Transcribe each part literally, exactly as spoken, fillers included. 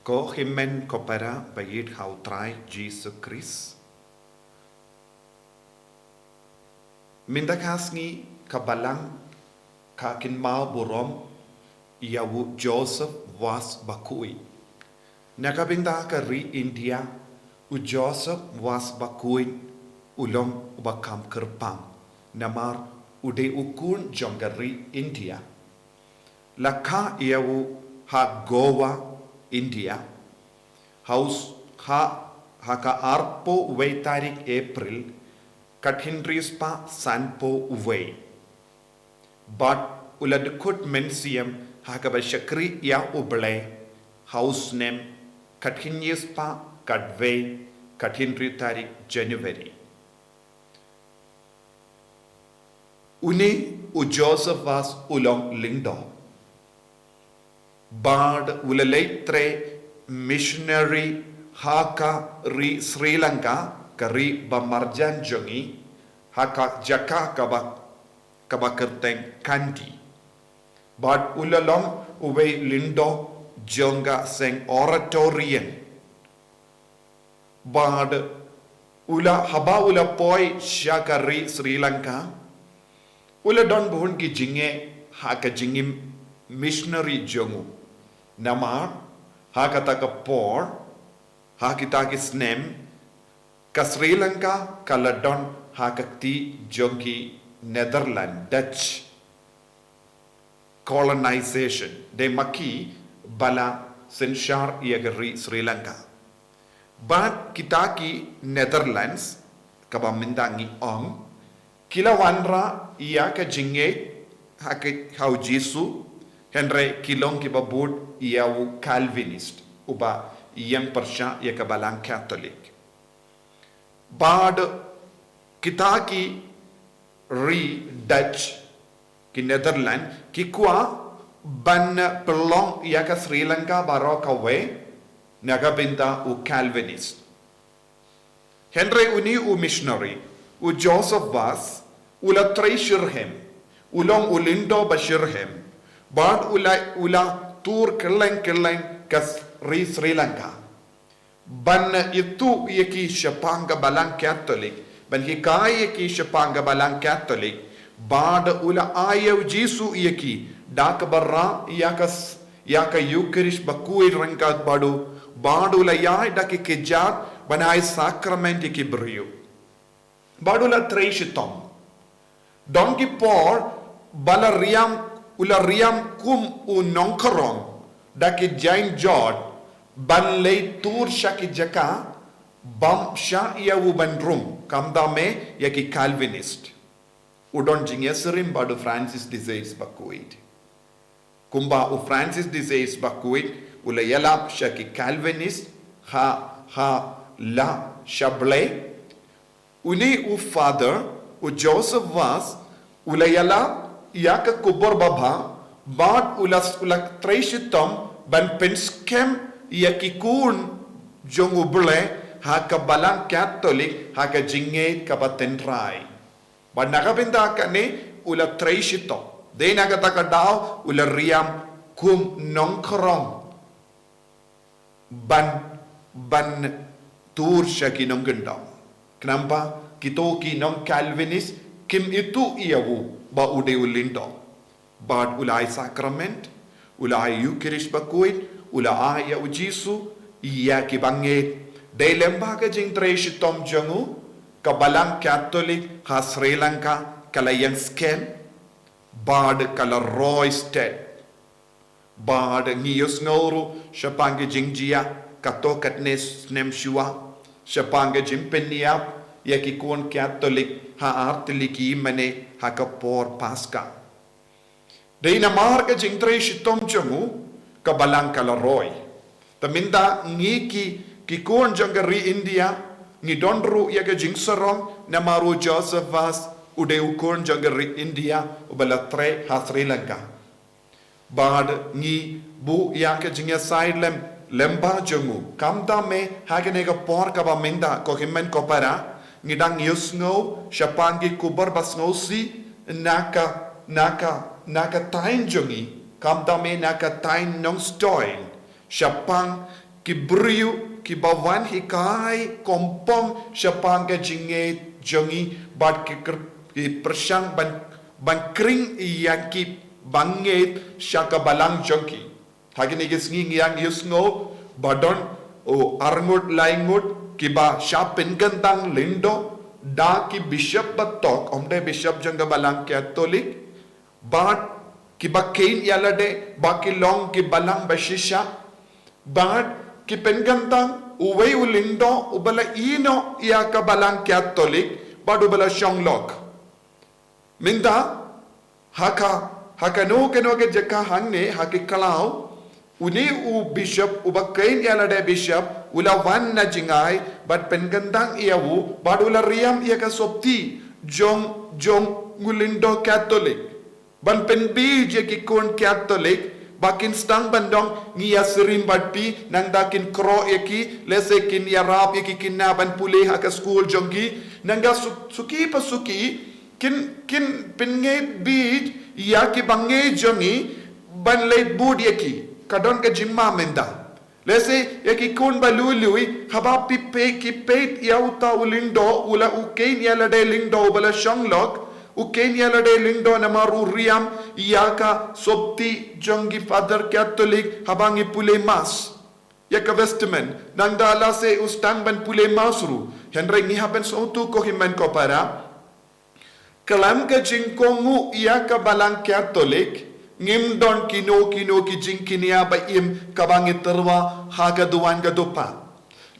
Ko hynmen ko para ba ïeit ha u Trai Jisu Khrist. Mynta ka sngi ka Balang ka kynmaw burom ïa u Joseph Vaz Bakuit. Na ka bynta ka ri India, u Joseph Vaz Bakuit u long uba kham kyrpang, namar u dei u khun jong ka ri India. La kha ïa u ha Goa, India, ha u s-, ha, ha ka arphew wei tarik April, ka hynriew spah sanphew wei. Bad u la dkhot mynsiem ha kaba shakri ïa U Blei ha u snem ka hynñiew spah khatwei, ka hynriew tarik January. Une u Joseph Vaz u long lyngdoh. Bad u la leit trei missionary ha ka ri Sri Lanka, ka ri ba marjan jong ngi, ha ka jaka kaba, kaba kyrteng Kandy. Bad u la long uwei lyngdoh jong ka seng Oratorian. Bad u la, haba u la poi sha ka ri Sri Lanka, u la don bun ki jingeh ha ka jingim missionary jong u. Namar ha kata ka por, ha kita ki snem, ka Sri Lanka ka la don ha ka kti jong ki Netherlands, Dutch colonization, dei ma ki ba la synshar ïa ka ri Sri Lanka. Bad kita ki Netherlands, kaba mynta ngi ong, ki la wanrah ïa ka jingngeit ha ka, ha u Jisu, hynrei ki long kiba bud ïa u Calvinist, uba ïeng pyrshah ïa ka Balang Katholik. Bad kita ki ri Dutch, ki Netherlands, ki kwah ban pynlong ïa ka Sri Lanka baroh kawei na ka bynta u Calvinist. Hynrei une u missionary, u Joseph Vaz, u la trei shitrhem, u long u lyngdoh ba shitrhem, bad u la, u la tur kylleng kylleng ka s-, ri Sri Lanka. Ban ïathuh ïa ki shaphang ka Balang Katholik, ban hikai ïa ki shaphang ka Balang Katholik, bad u la ai ïa u Jisu ïa ki, da kaba rah ïa ka s-, ïa ka Eucharist bakhuid ryngkat bad u, bad u la ïaid da ki kjat, ban ai sakrament ïa ki briew. Bad u la trei shitom. Don ki por ba la riam, u la riam kum u nongkhrong da ki jaiñ jot, ban leit tur sha ki jaka bym shah ïa u ban rung, khamtam eh ïa ki Calvinist. U don jingïasyriem bad u Francis de Sales bakhuid. Kumba u Francis de Sales bakhuid u la ïalap sha ki Calvinist ha, ha la sha Blei. Une u Father, u Joseph Vaz, u la ïalap ïa ka khubor babha, bad u la, u la trei shitom ban pynskhem ïa ki khun jong U Blei ha ka Balang Katholik, ha ka jingngeit kaba tynrai. Bad na ka bynta kane u la trei shitom. Dei na kata ka daw u la riam kum nongkhrong ban, ban tur sha ki nongkyndong. Khnang ba kito ki nong Calvinist kim ithuh ïa u ba u dei u lyngdoh. Bad u la ai sakrament, u la ai Eucharist bakhuid, u la ai ïa u Jisu ïa ki bangeit. Dei lem bad ka jingtrei shitom jong u, ka Balang Katholik ha Sri Lanka ka la ïeng skhem, bad ka la roi stet. Bad ngi ïohsngew ruh shaphang ki jingjia katto katne snem shuwa, shaphang ki jingpynïap ïa ki khun Katholik ha ar tylli ki mane ha ka por Paska. Dei namar ka jingtrei shitom jong u, ka Balang ka la roi. Te mynta ngi ki, ki khun jong ka ri India, ngi don ruh ïa ka jingsarong namar u Joseph Vaz u dei u khun jong ka ri India uba la trei ha Sri Lanka. Bad ngi buh ïa ka jingïasaid lem, lem bad jong u. Khamtam eh ha kane ka por kaba mynta, ko hynmen ko para, ngi dang ïohsngew shaphang ki khubor ba sngewsih na ka, na ka, na ka thaiñ jong ngi, khamtam eh na ka thaiñ Nongstoiñ, shaphang ki briew kiba wan hikai kompong shaphang ka jingngeit jong ngi bad ki kyr-, ki pyrshang ban, ban khring ïa ki bangeit sha ka balang jong ki. Ha kine ki sngi ngi ïa ngi ïohsngew ba don u arngut laingut kiba shah pynkyntang lyngdoh da ki bishop batok, ym dei bishop jong ka balang Katholik, bad kiba kheiñ ïalade ba ki long ki balang ba shisha, bad ki pynkyntang uwei u lyngdoh uba la ïehnoh ïa ka balang Katholik bad uba la shong lok. Mynta ha ka, ha kano kano ka jaka hangne ha ki khlaw, une u bishop uba kheiñ ïalade bishop u la wan na jngai bad pynkyntang ïa u bad u la riam ïa ka sopti jong, jong u lyngdoh Katholik ban pynbeit ïa ki khun Katholik ba kin sdang ban dong ngi ïa sirim bad phi, nangta kin khroh ïa ki, lehse kin ïarap ïa ki khynnah ban pule ha ka skul jong ki, nangta su-, suki pa suki kin, kin pynngeit beit ïa ki bangeit jong ngi ban leit bud ïa ki. Ka don ka jingma mynta. Lehse ïa ki khun ba lui lui, haba phi peit, ki peit ïa uta u lyngdoh u la, u kheiñ ïalade lyngdoh uba la shong lok, u kheiñ ïalade lyngdoh namar u riam ïa ka sopti jong ki Father Katholik haba ngi pule Mass ïa ka vestment, nangta lehse u sdang ban pule Mass ruh. Hynrei ngi hap ban sngewthuh ko hynmen ko para, khlem ka jingkohnguh ïa ka balang Katholik, ngim don kino kino ki jingkñia ba im kaba ngi tyrwa ha ka duwan ka dupha.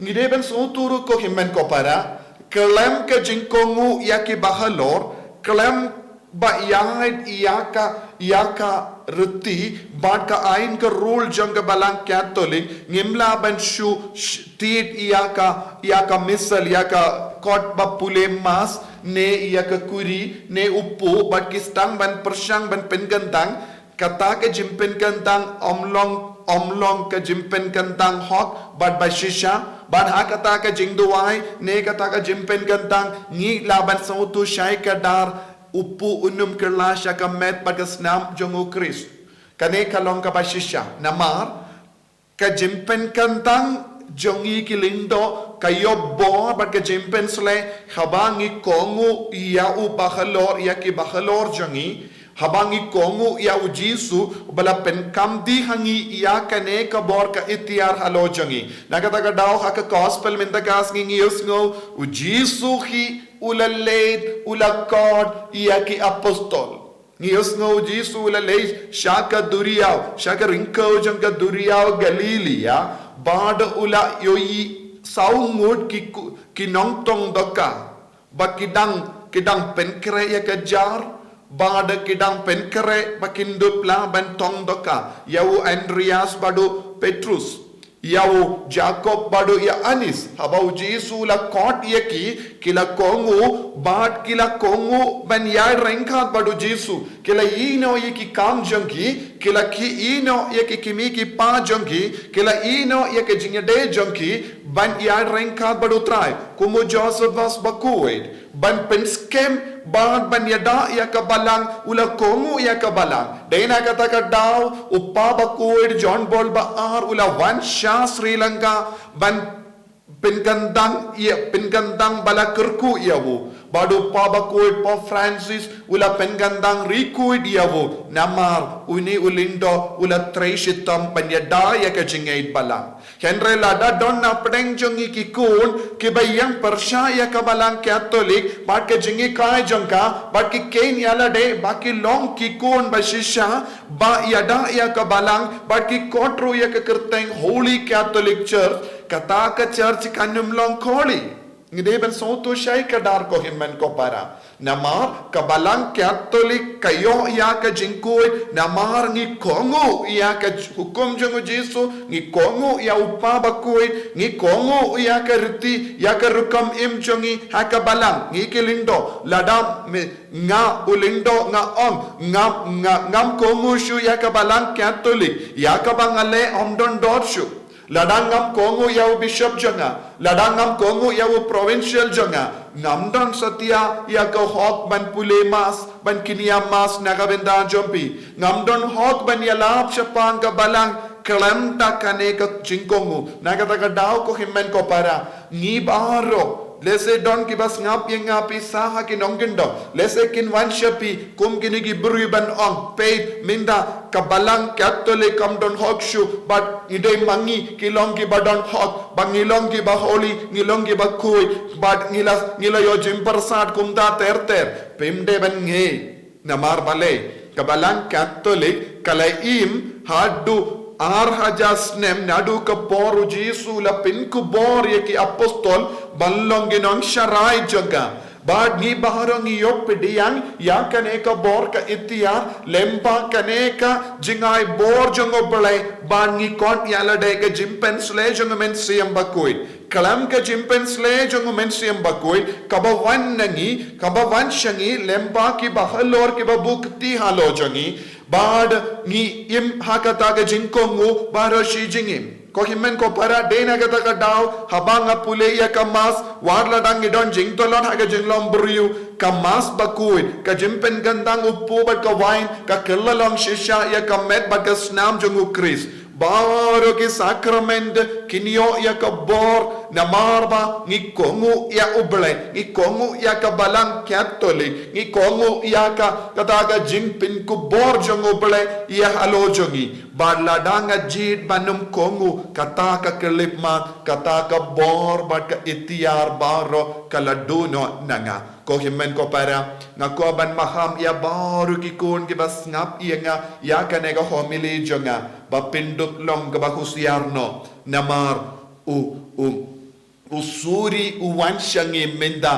Ngi dei ban sngewthuh ruh ko hynmen ko para, khlem ka jingkohnguh ïa ki bahalor, khlem ba ïaid ïa ka, ïa ka riti bad ka aiñ ka rule jong ka balang Katholik, ngim lah ban shu, sh-, tied ïa ka, ïa ka missal, ïa ka kot ba pule Mass, ne ïa ka kuri, ne u pop, bad ki sdang ban pyrshang ban pynkyntang. Kata ka jingpynkyntang ym long, ym long ka jingpynkyntang hok bad ba shisha, bad ha kata ka jingduwai ne kata ka jingpynkyntang ngi lah ban sngewthuh shai kdar, u pop un ym kylla sha ka met bad ka snam jong u Khrist. Kane ka long kaba shisha namar ka jingpynkyntang jong ngi ki lyngdoh ka ïoh bor bad ka jingpynsleh haba ngi kohnguh ïa u bahalor, ïa ki bahalor jong ngi, haba ngi kohnguh ïa u Jisu uba la pynkam dih ha ngi ïa kane ka bor ka iktiar halor jong ngi. Na kata ka daw ha ka gospel mynta ka sngi ngi ïohsngew u Jisu hi u la leit, u la khot ïa ki apostol. Ngi ïohsngew u Jisu u la leit sha ka duriaw, sha ka ryngkew jong ka duriaw Galilia, bad u la ïohi saw ngut ki ku-, ki nongtong dohkha, ba ki dang, ki dang pynkhreh ïa ka jar, bad ki dang pynkhreh ba kin dup lah ban tong dohkha, ïa u Andreas bad u Petrus, ïa u Jakob bad u Ïoannis. Haba u Jisu u la khot ïa ki, ki la kohnguh, bad ki la kohnguh ban ïaid ryngkat bad u Jisu. Ki la ïehnoh ïa ki kam jong ki, ki la ki ïehnoh ïa ki kmie ki kpa jong ki, ki la ïehnoh ïa ka jingïadei jong ki ban ïaid ryngkat bad u Trai. Kum u Josephus Bakhuid, ban pynskhem bad ban ïada ïa ka balang, u la kohnguh ïa ka balang. Dei na kata ka daw u Pa Bakhuid John Paul ba ar u la wan sha Sri Lanka ban pynkyntang ïa, pynkyntang ba la kyrkhu ïa u. Bad u Pa Bakhuid Pope Francis u la pynkyntang rikhuid ïa u. Namar une u lyngdoh u la trei shitom ban ïada ïa ka jingngeit balang. Hynrei lada don na pdeng jong ngi ki khun kiba ïeng pyrshah ïa ka balang Katholik bad ka jinghikai jong ka, bad ki kheiñ ïalade ba ki long ki khun ba shisha, ba ïada ïa ka balang, bad ki khot ruh ïa ka kyrteng Holy Catholic Church, kata ka church kan ym long holy. Ngi dei ban sngewthuh shai kdar ko hynmen ko para. Namar ka balang Katholik ka ïoh ïa ka jingkhuid namar ngi kohnguh ïa ka hukum jong u Jisu, ngi kohnguh ïa u Pa Bakhuid, ngi kohnguh ïa ka riti, ïa ka rukom im jong ngi ha ka balang, ngi ki lyngdoh. Lada me, nga u lyngdoh nga ong, ngam, nga, ngam kohnguh shuh ïa ka balang Katholik, ïa kaba nga leh ym don dor shuh. Lada ngam kohnguh ïa u bishop jong nga, lada ngam kohnguh ïa u provincial jong nga, ngam don satia ïa ka hok ban pule Mass, ban kñia Mass na ka bynta jong phi. Ngam don hok ban ïalap shaphang ka balang khlem da kane ka jingkohnguh. Na kata ka daw ko hynmen ko para, ngi baroh, lehse don kiba sngap ïa nga phi sah ha ki nongkyndong, lehse kin wan sha phi kum kine ki briew ban ong, peit mynta ka balang Katholik kam don hok shuh, bad ngi dei ma ngi ki long kiba don hok, ba ngi long kiba holy, ngi long kiba khuid, bad ngi la, ngi la ïoh jingpyrsad kumta ter ter. Phim dei ban ngeit. Namar balei? Ka balang Katholik ka la im haduh ar hajar snem naduh ka por u Jisu la pynkupbor ïa ki apostol ban long ki nongsharai jong ka. Bad ngi baroh ngi ïoh pdiang ïa kane ka bor ka iktiar lyngba kane ka jingai bor jong U Blei, bad ngi khot ïa lade ka jingpynshlei jong U Mynsiem Bakhuid. Khlem ka jingpynshlei jong U Mynsiem Bakhuid kaba wan na ngi, kaba wan sha ngi lyngba kiba halor kiba buh kti halor jong ngi, bad ngi im ha kata ka jingkohnguh baroh shi jingim. Ko hynmen ko para, dei na kata ka daw haba nga pule ïa ka Mass, wat la dang ngi don jingtylli ha ka jinglong briew, ka Mass bakhuid, ka jingpynkyntang u kpu bad ka wain, ka kylla long shisha ïa ka met bad ka snam jong U Khrist. Baroh ki sakrament kin ïoh ïa ka bor namar ba ngi kohnguh ïa U Blei, ngi kohnguh ïa ka balang Katholik, ngi kohnguh ïa ka, kata ka jingpynkupbor jong U Blei ïa halor jong ngi. Bad lada nga jied ban ym kohnguh, kata ka khyllipmat, kata ka bor bad ka iktiar baroh ka la duh noh na nga. Ko hynmen ko para, nga kwah ban maham ïa baroh ki khun kiba sngap ïa nga, ïa kane ka homily jong nga, ba phin dup long kiba husiar noh. Namar u, u, u suri u wan sha ngi mynta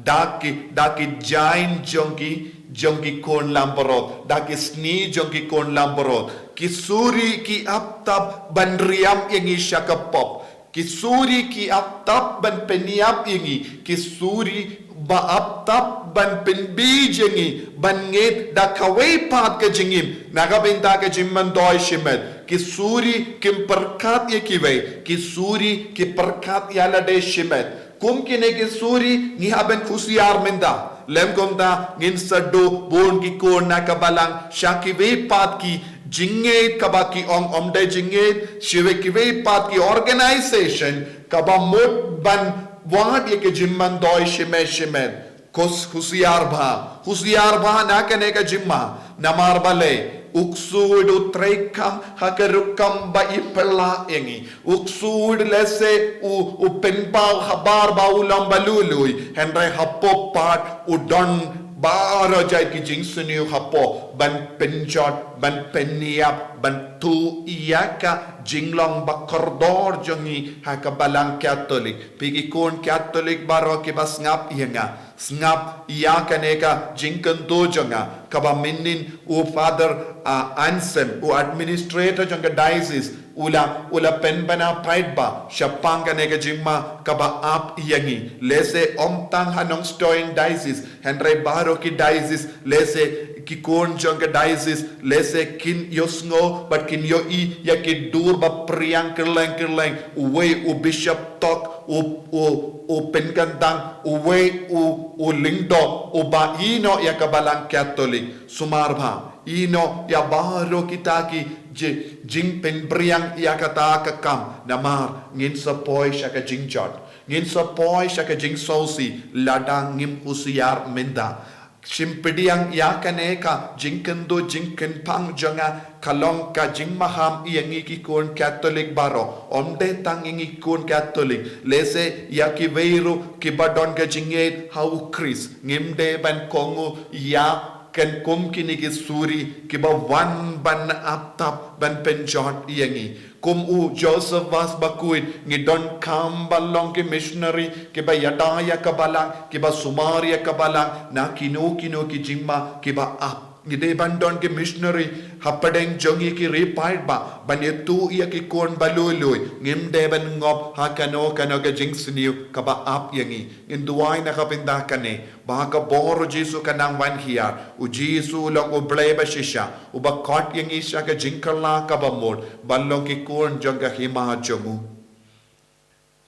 da ki, da ki jain jong ki, jong ki khun langbrot, da ki sngi jong ki khun langbrot. Ki suri ki ap tap ban riam ïa ngi sha ka pop. Ki suri ki ap tap ban pynïap ïa ngi, ki suri ba ap tap ban pynbeit ïa ngi, ban ngeit da kawei pat ka jingim na ka bynta ka jingmyntoi shimet. Ki suri kim pyrkhat ïa kiwei, ki suri ki pyrkhat ïa lade shimet. Kum kine ki suri ngi hap ban husiar mynta. Lym kumta ngin sa duh bun ki khun na ka balang sha kiwei pat ki jingngeit kaba ki ong, ym dei jingngeit, sha kiwei pat ki organization kaba mut ban wad ïa ki jingmyntoi shimet shimet. Ko husiar bha, husiar bha na kane ka jingma. Namar balei? U ksuid u treikam ha ka rukom ba i pynlah ïa ngi. U ksuid lehse u, u pynpaw habar ba u long ba lui lui, hynrei hapoh pat u don baroh jait ki jingsniew hapoh, ban pynjot, ban pynïap, ban tuh ïa ka jinglong ba kordor jong ngi ha ka balang Katholik. Phi ki khun Katholik baroh kiba sngap ïa nga, sngap ïa kane ka jingkyntu jong nga, kaba mynnin u Father, ah, Anselm, u administrator jong ka diocese, u la, u la pynbna paidbah shaphang kane ka jingma kaba ap ïa ngi. Lehse ym tang ha Nongstoiñ diocese, hynrei baroh ki diocese, lehse ki khun jong ka diocese, lehse kin ïohsngew bad kin ïohi ïa ki dur ba pyrshang kylleng kylleng, uwei u bishop tok, u, u, u pynkyntang, uwei u, u lyngdoh, uba ïehnoh ïa ka balang Katholik. Sumar bha, ïehnoh ïa baroh kita ki ji-, jingpynpyrshang ïa kata ka kam. Namar ngin sa poi sha ka jingjot, ngin sa poi sha ka jingsngewsih lada ngim husiar mynta. Shim pdiang ïa kane ka jingkyntu jingkynphang jong nga, ka long ka jingmaham ïa ngi ki khun Katholik baroh. Ym dei tang ïa ngi khun Katholik, lehse ïa kiwei ruh kiba don ka jingngeit ha U Khrist. Ngim dei ban kohnguh ïa ken kum kine ki suri kiba wan ban ap tap ban pynjot ïa ngi. Kum u Joseph Vaz bakhuid, ngi donkam ban long ki missionary kiba ïada ïa ka balang, kiba sumar ïa ka balang na kino kino ki jingma kiba ap. Ngi dei ban don ki missionary hapdeng jong ngi ki ri paidbah, ban ïathuh ïa ki khun ba lui lui. Ngim dei ban ngop ha kano kano ka jingsniew kaba ap ïa ngi. Ngin duwai na ka bynta kane, ba ka bor u Jisu kan nang wan hiar. U Jisu u long U Blei ba shisha, uba khot ïa ngi sha ka jingkylla kaba mut, ban long ki khun jong ka hima jong u.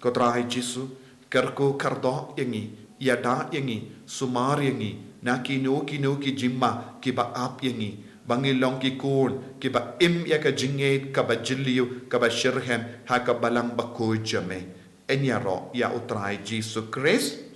Ko Trai Jisu, kyrkhu kyrdoh ïa ngi, ïada ïa ngi, sumar ïa ngi na kino kino ki jingma kiba ap ïa ngi. ba ngi long ki khun kiba im ïa ka jingngeit kaba jylliew kaba shitrhem ha ka Balang Bakhuid jong me. Yn ïaroh ïa U Trai Jisu Khrist.